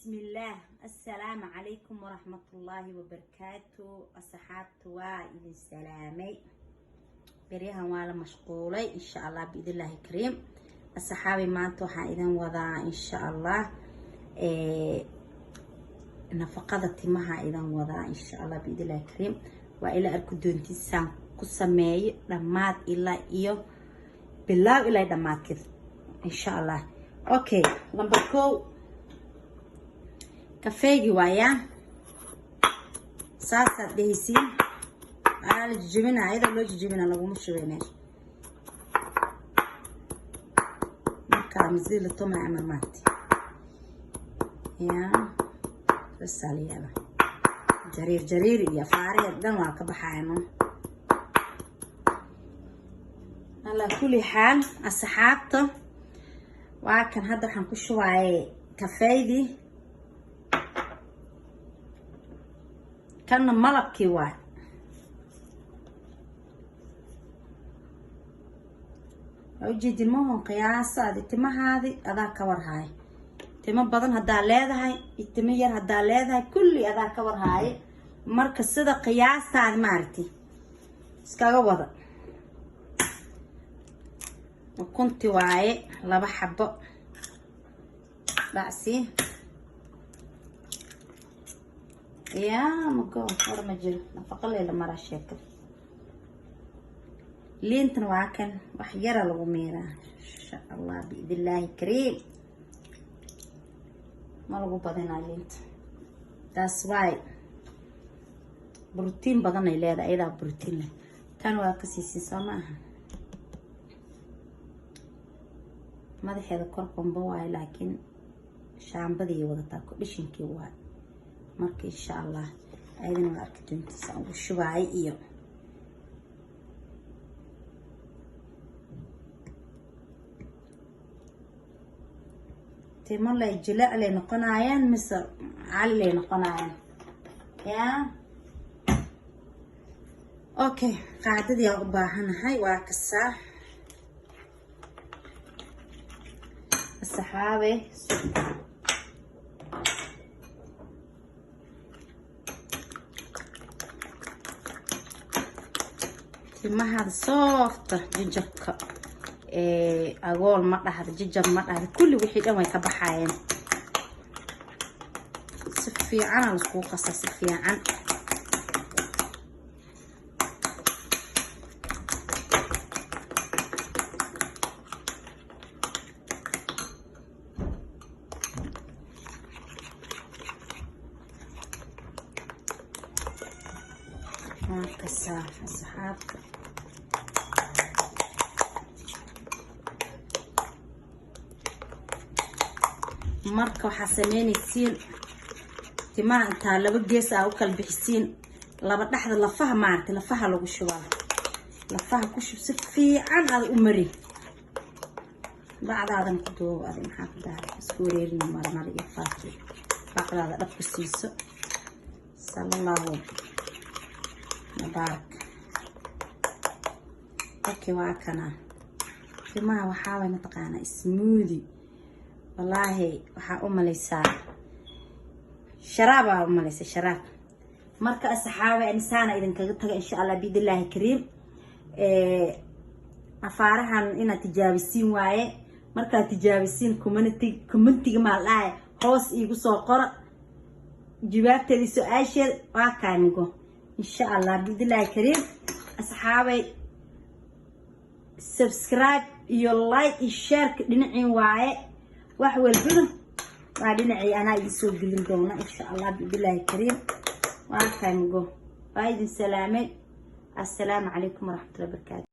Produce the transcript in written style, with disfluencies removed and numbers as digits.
Bismillaah, assalaamu calaykum waraxmatullaahi wabarakaatu. Asxaabta, waa idin salaamay. Beryahan waa la mashquulay. Insha Allah, biidnillaahi kariim. Asxaabi, maanta waxaan idin wadaa, insha Allah, nafaqada timaha idin wadaa, insha Allah, biidnillahi kariim. Waa ila arki doontisaan ku sameeyo dhammaad ilaa iyo bilaaw ilaa dhammaadkeed, insha Allah. Okay, number 1, kafeegi waayaa. Saasaad dhehaysiin. Waa la jijibinaa, ayadoo loo jijibina laguma shubay meesha. Markaa masdii la tumay camal maarti ya sasaa la yeela. Jariir jariir iyo faaraheed dhan waa ka baxayno. Alaa kulli xaal, asxaabta, waa kan. Hadda waxaan ku shubaayay kafeydii. Kanna malabkii waay. Waa ujeedin mahon. Qiyaasaadi timahaadi adaa ka warhaaya. Timo badan haddaa leedahay iyo timo yar haddaa leedahay, kulli adaa ka warhaaye. Marka sida qiyaastaadi maaragtay iskaga wada. Ukunti waaye, 2 xabo dhacsi yaa mago war ma jiro. Nafaqo leela maraa sheekada. Liintana waa kan, wax yara lagu miiraa, insha Allah, biidnillaahi kariim. Ma lagu badinaa liinta. Taas waay brotiin badan ay leedahay, ayadaa brotiin leh. Tan waa ka siisin, soo ma aha? Madaxeeda kor qumbo waayo, laakiin shaambadii wadataa, conditionerkii waay. Marka insha Allah ayadana waa arki doontiisa ugu shubaay iyo timo lay jilaac lay noqonaayaan mise cali lay noqonaayaan ya. Okay, qaadadii aan u baahanahay waa kasaa, asxaabe. Timahaada soofta, jajabka, agool ma dhahda, jajab ma dhahda, kulli wixii dhan way ka baxaayeen. Si fiicana laiskugu qasaa, si fiican. Waa kasaa, asxaabta. Marka waxaa sameynaysiin, timaha intaa laba gees aa u kala bixisiin, laba dhexda lafaha maaragtay, lafaha lagu shubaa. Lafaha ku shub, si fiican aada u mari. Bacdaadan ku duubo. Adi maxaa ku dahay? Isku wareerin marmar iyo faati. Bacdaada dhab ku siiso. Sala allahu mubaarak. Okay, waa kana. Timaha waxaa way mataqaanaa smoothie. Wallaahi waxaa u malaysaa sharaabaa u malaysa, sharaab. Marka asxaabe, anisaana idinkaga taga, insha Allah, biidnillaahi kariim. Afaarahan inaad tijaabisiin waaye. Markaad tijaabisiin, community commentiga maa dhahay, hoos iigu soo qora jawaabteedii su-aasheeda. Waa kaamigo, insha Allah, biidnillaahi kariim. Asxaabay, subscribe iyo like iyo shareka dhinaciin waaye. Wax walbana waa dhinacii, anaa idin soo gelin doona, insha Allah, biidnillaahi kariim. Waa kaamigo, waa idin salaamay. Assalaamu calaykum waraxmatullahi barakaatu.